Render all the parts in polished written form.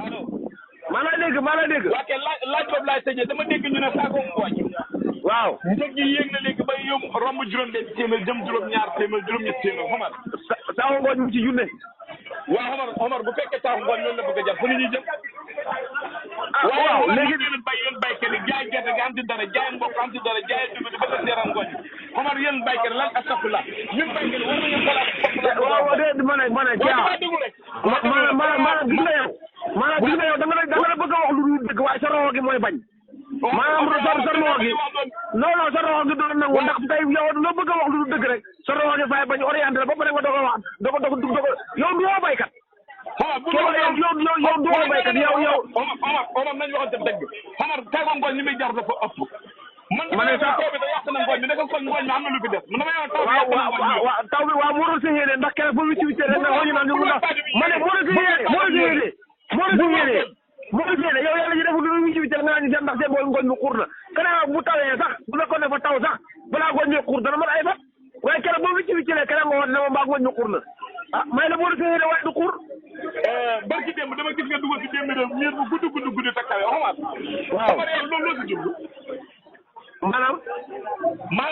allo. maa lay dégg maa lay dégg. waa kay laaj boobu laay tëjee dama dégg ñu ne saako ngooñ. waaw. njëg yi yéeg na léegi ba yomb romb juróom-benn téeméer jëm juróom-ñaar téeméer juróom-ñett téeméer Omar. saako ngooñ mu ci junne. waaw Omar bu fekkee saako ngooñ loolu la bëgg a jar fu ñu jëm. waaw léegi yéen baykat yi jaay gerte gi am ci dara jaay mbokk am ci dara jaay dugub di bëgg a seeral ngooñ. Omar yéen baykat yi lan astafurlah ñun baykat yi war nañu xoolaat. waaw de ma ne Dia maanaam gis nga yow. maanaam gis nga yow da nga la bëgg a wax lu dul dëgg waaye sa roxo gi mooy bañ. maanaam sa roxo gi non sa roxo gi doon nangu ndax tey yow loo bëgg a wax lu dul dëgg rek sa roxo gi fay bañ orienté la ba pare nga doog a wax doog yow doo baykat. yow doo baykat yow. Omar nañu waxante dëgg Omar tey moom ngooñ li muy jar dafa ëpp. ma ne taw bi da yàq na ngooñ bi naka kon ngooñ mi am na lu fi des man damay wax taw bi waaw moo doon sa yéene ndax kenn ba wicc rek nga xool ñu naan ñu ndax ma ne moo doon sa yéene yow yàlla ñu def lu wicc nga naan ñu seen ndax seen booy ngooñ bi xuur na keneen bu tawee sax bu fekkoon ne fa taw sax balaa ngooñ mi xuur dana mën ay fa waaye keneen boo wicc rek keneen nga wax ne ma mbaa ngooñ mi xuur na ah may la moo doon sa yéene waaye du xuur barki démb dama gis nga dugal si démb réew miir bu gudd te kawe Omar waaw loolu loo si jublu maanaam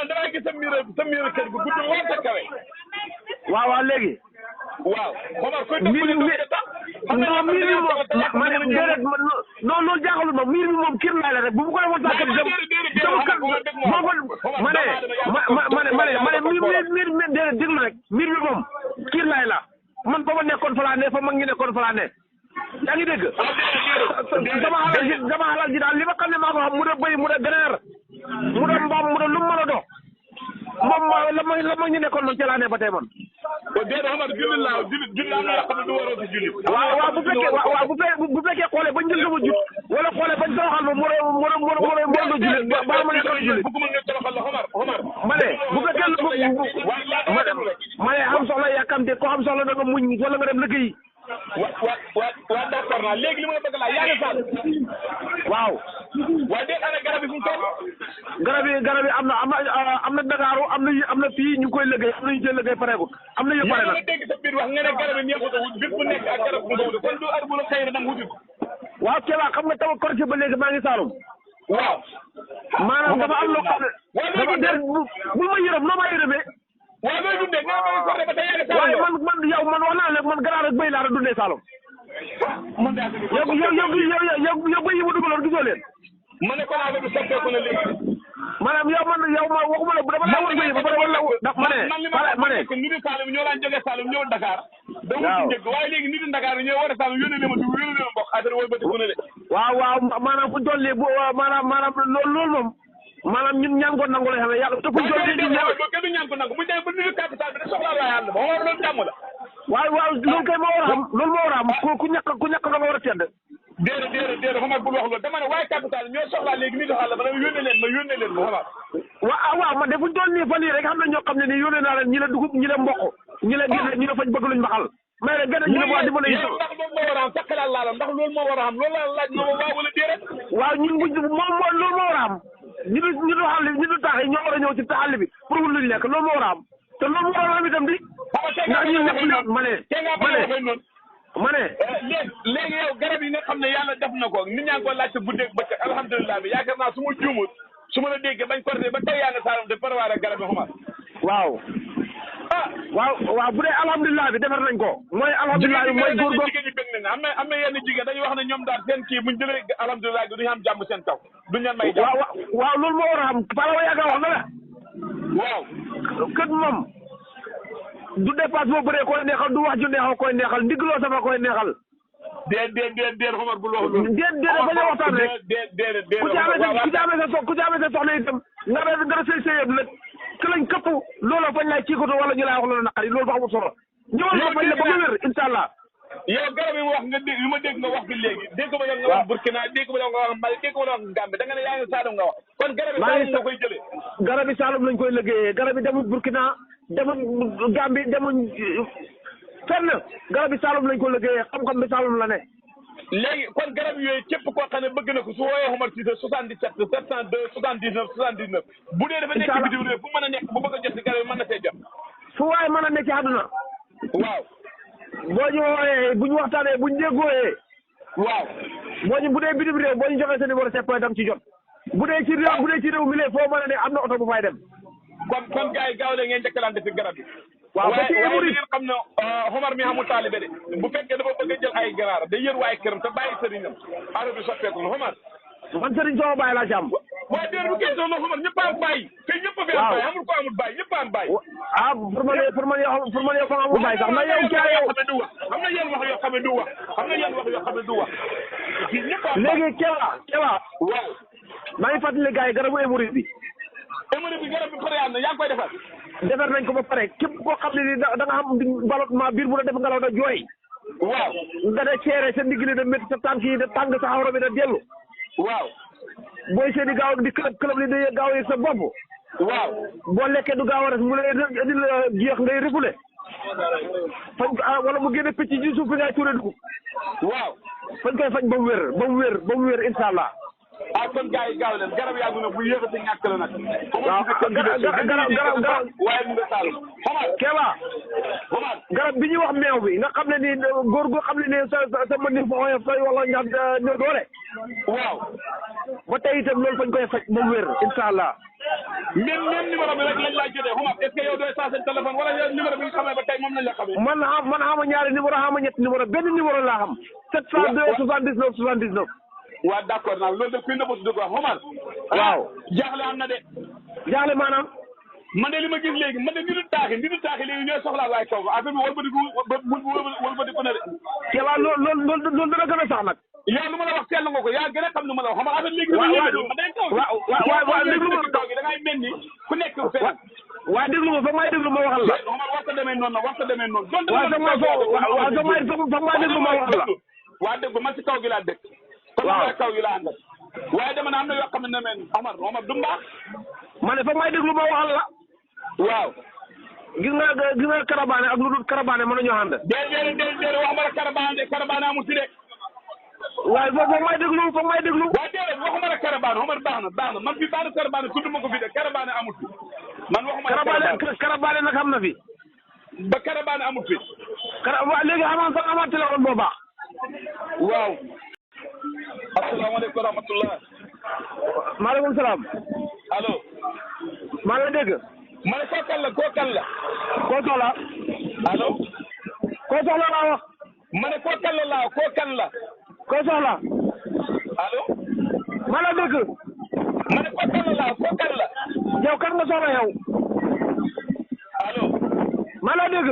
damay gis sa miir kër gu gudd lool te kawe. waaw léegi. waaw Omar koy miir bi moom loolu jaaxalul ma miir bi moom kër laay la rek bu mu ko defoon sax kër sama kër miir déedéet déglu rek miir bi moom kër laay la man fa ma nekkoon fa laa ne fa mag ñi nekkoon fa laa ne yaa ngi dégg sama xalal ji daal li ma xam ne maa ko xam mu de bëy mu de ganaar mu de mbaam mu de lu mu mën a dox moom la ma ñu nekkoon man ca laa ne ba tey man. déedéet Omar julli am na yoo xam ne du waroo si julli. waaw bu fekkee xoolee bañ jël sama jut wala xoolee bañ toroxal ma moo julli ba ma nekkoon julli. bëgguma nga toroxal la Omar. ma ne bu fekkee ma ne xam soxla yàkkamte ko xam soxla da nga muñ wala nga dem liggéeyi. waa d'accord naa léegi li ma la bëgg laa yaa ngi sàll. waaw. waaye déet ana garab yi fu mu toll. garab yi am na Dakaaru am na fii ñu koy liggéey am na ñu koy liggéey pareegul am na yu pare nag. yaa ngi dégg sa biir wax nga ne garab yi neexut a wut bis bu nekk ak garab bu nga wut kon du ar bu la xëy na da nga wuti ko. waaw Kéba xam nga taw korité ba léegi maa ngi Saalum. waaw. maanaam dafa am loo xam ne. dafa der bul ma yërëm noo ma yërëmee. waaw loolu dundee nga ma korité ba tey yaa ngi Saalum. waaye man wax naa la man ganaar ak bëy laa doon dundee Saalum. man daa yow bëy yi ma dugaloon gisoo leen. ma ne ko naa du soppeeku na léegi. maanaam yow ma waxuma la dama laa war bëy ba pare wala ma ne nitu Saalum ñoo daan jógee Saalum ñëw Dakar. da wuti njëkk waaye léegi nitu Dakar ñoo war a Saalum yónnee leen ma dugub yónnee leen ma mbokk affaire wooy ba dugg na de. waaw maanaam fu ñu toll nii maanaam loolu moom maanaam ñun ñaan ko nangu la xam ne yàlla te fu ñu toll nii ñun kenn du ñaan ko nangu bu ñu demee ba nitu capital bi de soxla la yàlla ba war loolu jàmm la. waaw loolu kay moo war a xam loolu moo war a xam ku ñàkk da nga war a tedd. déedéet Omar bul wax loolu dama ne waaye capital ñoo soxlaa léegi nitu xàll ba yónnee leen ma Omar. waaw man de fu ñu toll nii fan yii rek xam na ñoo xam ne nii yónnee naa leen ñi la dugub ñi la mboq ñi la gerte ñi la fañ bëgg luñ baxal mais nag gerte ñi la waa di mën a ndax loolu moo war a am sax laala ndax loolu moo war a am loolu la laaj ma waaw wala déedéet. waaw ñun loolu moo war a am ñi du taax yi ñoo war a ñëw ci taxal bi pour wul luñ lekk loolu moo war a am te loolu moo war a am itam di ndax ñun ñëpp ma ne léegi yow garab yi nga xam ne yàlla def na ko nit ñaa ngi ko laajte guddeeg bëccëg alhamdulilah bi yaakaar naa su ma juumut su ma la déggee bañ korte ba tey yaa nga Saalum te préparé garab yi Omar. waaw bu dee alhamdulilah bi defar nañ ko mooy alhamdulilah bi mooy góor jigéen ñi bëgg nañ am na yenn jigéen dañuy wax ne ñoom daal seen kii buñ jëlee alhamdulilah bi duñu am jàmm seen kaw duñ leen may jàmm. waaw loolu moo war a xam Pala wa yaakaar wax na la. waaw. kët moom du dépasse boo bëree koy neexal du wax ju neexal koy neexal ndigloo sama koy neexal. déet Omar bul wax loolu. déet bañ a waxtaan rek. déet ku ci amee sa soxla itam nga sëy sëyam nag que lañ këpp looloo fañ lay ciikoto wala ñu lay wax loolu naqari loolu ba xamul solo. ñëwal ma fañ la ba nga wér incha allah. yow garab yi wax nga dégg li ma dégg nga wax fi léegi dégg ma nga wax Burkina dégg ma nga wax Mali dégg ma nga wax Gambie da nga ne yaa ngi Saalum nga wax kon garab yi Saalum nga koy jëlee. garab yi Saalum lañ koy liggéeyee garab yi demul Burkina demul Gambie demul fenn garab yi Saalum lañ ko liggéeyee xam-xam bi Saalum la ne. léegi kon garab yooyu képp koo xam ne bëgg na ko su wooyee Omar Cissé 77 702 79 79 bu dee dafa nekk bitim réew fu mën a nekk bu bëgg a jot si garab yi mën na see jot. fu waay mën a nekk ci àdduna. waaw. boo ñu wooyee bu ñu waxtaanee bu ñu déggooyee waaw boo ñu bu dee bitim réew boo ñu joxee sa numéro c'est point dam ci jot bu dee ci réew mi lee foo mën a ne am na oto bu fay dem kon gars yi gaaw leen ngeen njëkkalante fi garab yi waaw ba ci waaye ngeen xam ne Omar mi xamul taalibe de bu fekkee dafa bëgg a jël ay ganaar day yër waaye këram te bàyyi sëriñam affaire bi soppeeku na Omar man sëriñ sama bàyyi laa ci am waaye déer bu question na Omar ñëpp a am bàyyi fii ñëpp a fi am bàyyi amul ko amul bàyyi ñëpp a am bàyyi ah pour man yow fa nga amul bàyyi sax na yow caa yow xam na yéen wax yoo xam ne du wax xam na yéen wax yoo xam ne du wax fii ñëpp a am léegi Kéba waaw maa ngi fàttali gars yi garabu hémorroïde bi hémorroïde bi garab bi pare am na yaa ngi koy defar defar nañ ko ba pare képp koo xam ne ni da nga am ballottement biir bu la def ngelaw da jooy waaw nga da ceere sa ndigg li da métti sa tànk yi da tàng sa xawra bi da dellu waaw booy seeni gaaw di club li da gaaw yëg sa bopp waaw boo lekkee du gaaw a res mu lay indil jeex ngay refoulé fañ wala mu génne picc ci suuf fi ngay tuure dugub waaw fañ koy fañ ba mu wér incha allah ah kon gars yi gaaw leen garab yaa ngi ne bu yéexati ñàkk la nag. waaw garab waaye mu nga Saalum. Kéba garab bi ñuy wax meew bi nga xam ne ni góor gu xam ne ni sa mën ni fa fay wala ñax ñëw doole. waaw. ba tey itam loolu fañ koy faj ba mu wér incha allah. même numéro bi rek lañ laa jotee Omar est-ce que yow doy saa seen téléphone wala yow numéro bi nga xamee ba tey moom lañ la xamee. man xama ñaari numéro xama ñetti numéro benn numéro laa xam. 702 79 79. waaw d'accord naa loolu de kuy nëbbatu dëgg wax Omar. waaw jaaxle am na de. jaaxle maanaam. man de li ma gis léegi man de nitu taaxi léegi ñooy soxlaa waaye kaw affaire bi wëlbatiku na de. Kéba loolu dana gën a sax nag. yow lu ma la wax teel nga ko yaa gën a xam lu ma la wax xam nga affaire léegi. waaw déglu ma kaw gi da ngay mel ni ku nekk fenn. waaw déglu ma foog may déglu ma waxal la. Omar war ta demee noonu war ta demee noonu. waaw foog may déglu ma waxal la. waa dégg man si kaw gi laa dëkk. waaw kon kaw gi laa àndal. waaye dama ne am na yoo xam ne men Omar du mbaax. ma ne foog may déglu ma waxal la. waaw. gis nga karabaane ak lu dul karabaane mën nañoo ànd. déedéet waxuma la karabaane amul fi de. waaye foog may déglu. waaw déedéet waxuma la karabaane Omar baax na man fi baanu karabaane tudd ma ko fi de karabaane amul fi. man waxuma la karabaane nag am na fi. ba karabaane amul fi. waaw léegi amaat téléphone boo baax. waaw. asalaamaaleykum wa rahmatulah. maaleykum salaam. allo. maa ngi lay dégg. ma ne koo kan la. koo soxla. allo. koo soxla laa wax. ma ne koo kan la koo kan la. koo soxla. allo. maa la dégg. ma ne koo kan la. yow kan nga soxla yow. allo. maa la dégg.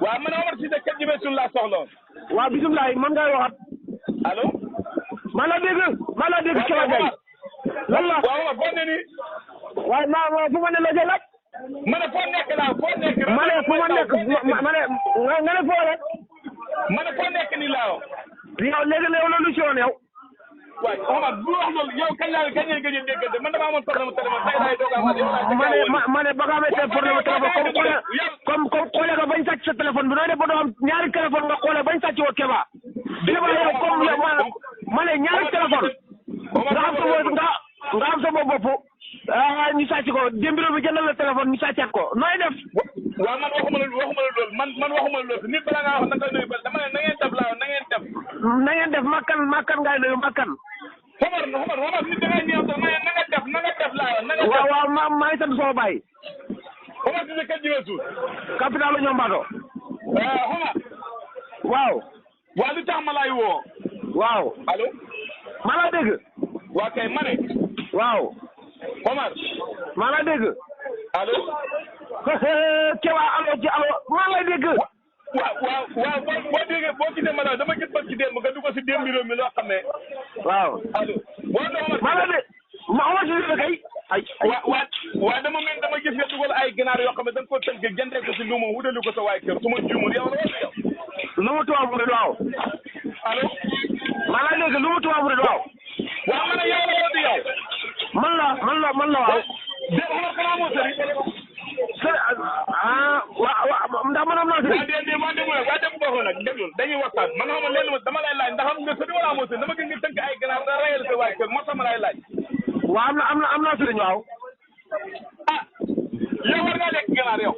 waaw man Omar Cissé kër ji beesul laa soxla woon. waaw bisimilah man ngay waxat. allo. maa la dégg. Kéba Gaye. lan la waaw Omar foo ne nii. waaye fu ma ne la jël. ma ne foo nekk laa foo nekk. ma ne fu ma nekk nga ne foo rek. ma ne foo nekk nii laa wax. yow léegi yow loolu si woon yow. waaye Omar bu wax loolu yow kañ ngeen gëj a déggante man damaa amoon problème téléphone tey laay doog a amal. ma ne ba nga amee problème téléphone comme xoolee nga bañ sàcc sa téléphone bi nooy def ba doo am ñaari téléphone nga xoolee bañ sàcc woo Kéba. Kéba yow comme ma ne ñaari téléphone. nga am sa bopp ñu sàcc ko démbiro bi jëndal la téléphone ñu sàccaat ko nooy def. waaw man waxuma la loolu man waxuma la loolu nit bala ngaa wax naka nuyu ba dama ne na ngeen def laa na ngeen def. na ngeen def makkan ngay nuyu makkan. Omar nit da ngay ñëw sax na nga def laa na nga def. waaw maa ngi sant sama baay. Omar Cissé kër ji weesu. capital la ñoom Bato. Omar. waaw. waa lu tax ma lay woo. waaw. allo. maa la dégg. waa kay ma ne. waaw. Omar. maa la dégg. allo. Kéba allo maa lay dégg. waaw boo déggee boo gisee ma daal dama gis ba ci démb nga dugg si démb mi loo xam ne. waaw. allo. maa la dégg Omar Cissé kay. waaw dama gis nga dugal ay ginaar yoo xam ne da nga ko tënk jëndee ko si luuma wutali ko sa waay kër su ma juumul yow la wala yow. lu mu tubaab mu waaw. allo. maa la dégg lu mu tubaab mu waaw. waaw ma ne yow la wala yow. man la waaw. dégg nga xanaa moo sëri. waaw ndax man am naa sëri. waa dégg nga nag déglul dañuy waxtaan man xam nga leen dama lay laaj ndax xam nga sëri wala amoo sëri dama gis nga tënk ay ginaar da rayal sa waay kër moo tax ma lay laaj. waaw am na sëriñ waaw. yow war ngaa lekk ginaar yow.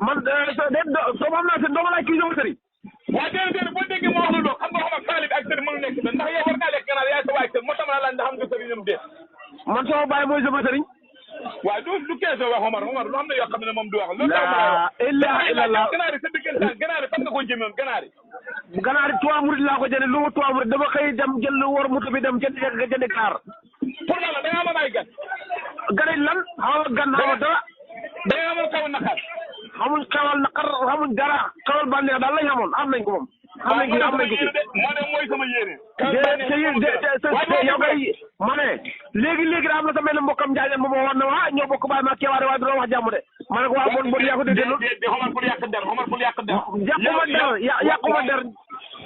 man soo am naa sëriñ doo ma laaj kii sama sëriñ. waaw déedéet boo déggee ma wax la loolu xam nga xam ak taalib ak man sama baay mooy sama sëriñ. waaye du keesoo wax Omar lu am na yoo xam ne moom du wax. loolu laa ilaaha illallaah ganaar yi sa diggante ganaar yi fan nga ko jëmewoon ganaar yi. ganaar yi Touba Mouride laa ko jëndee lu mu Touba Mouride dama xëy dem jël war moto bi dem jëndi ganaar. pour lan la da ngaa amoon ay gan. gan yi lan xamal gan xamal dara. da ngaa amoon kaw naqar. xamuñ xawal naqar xamuñ dara xawal bànneex daal lañ xamoon am nañ ko moom. am nañ ko am nañ ko fi moo ne mooy sama yéene. yow kay ma ne léegi am na sa benn mbokkam Njaañeen moom moo wax ne waa ñoo bokk baay ma keewaare waaye du wax jàmm de ma ne ko waa bon yaa ko dégg Omar pour yàq der Omar pour yàq der.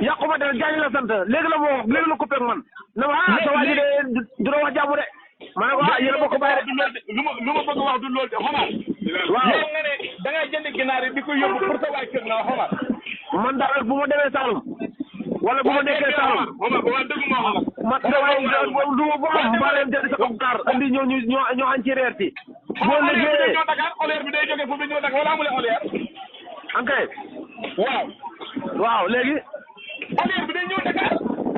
yàquma der Njaañ la sant léegi la moo léegi la coupé ak man ne ma sa waa ji de du wax jàmm de ma ne ko yéen a bokk baay de lu ma bëgg wax du loolu de Omar. waaw yow nga ne da ngay jënd ginaar yi di ko yóbbu pour sa waay kër na wax Omar. man daal bu ma demee Saloum wala bu ma nekkee Saloum Omar dëgg moo xam man damay du ma boo mbaa leen jënd sa kaar andi ñoo añ ci reer ci boo liggéeyee ñoo Dakar oleer bi day jógee foofu ñëw Dakar wala amule oleer ankay waaw léegi oleer bi day ñëw Dakar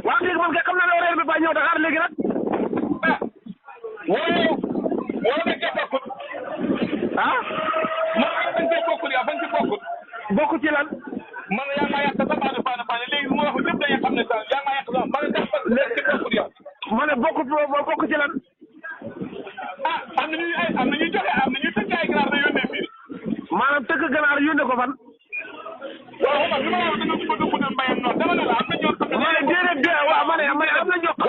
waaw léegi man kay xam naa ne oleer bi ba ñëw Dakar léegi nag wala dañ cee bokkut man dañ cee bokkut yaa bañ ci bokkut bokk ci lan man yaa ngi yàq sa faane léegi bu ma wax lépp dañuy xam ne sax yaa ngi yàq sax man dañ ci bokkut yow ma ne bokk ci lan am na ñuy joxe am na ñuy tëgg ay ganaar da yónnee fii maanaam tëgg ganaar yónnee ko fan waaw Omar li ma wax da nga bëgg mu dem mbayam noonu dama ne la am na ñoo xam ne ma ne déedéet waaw ma ne am na ñoo xam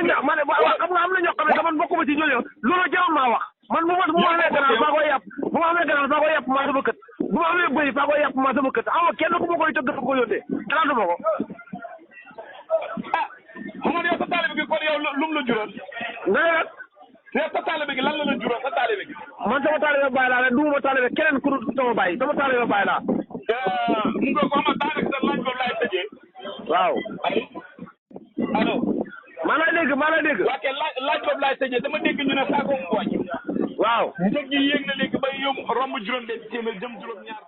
ne ma ne waaw xam nga am na ñoo xam ne man bokkuma ci ñooñu loolu jamono maa wax man bu ma amee ganaar faa koy yàpp bu ma amee ganaar faa koy yàpp maa sama kët bu ma amee bëy faa koy yàpp maa sama kët xam nga kenn ku ma koy tëgg fa ko yónnee xalaatuma ko Omar yow sa taalibe gi kon yow lu mu la jural nga ne nag yow sa taalibe gi lan la jural sa taalibe gi man sama taalibe baay laa ne duuma taalibe keneen ku dul sama baay sama taalibe baay laa mu nga ko Omar daanaka sa laaj boobu laay tëjee waaw allo maa lay dégg waa kay laaj boobu laay tëjee dama dégg ñu ne saako mu wàcc waaw njëg yi yéeg na léegi bay yomb romb juróom benn téeméer jëm juróom ñaar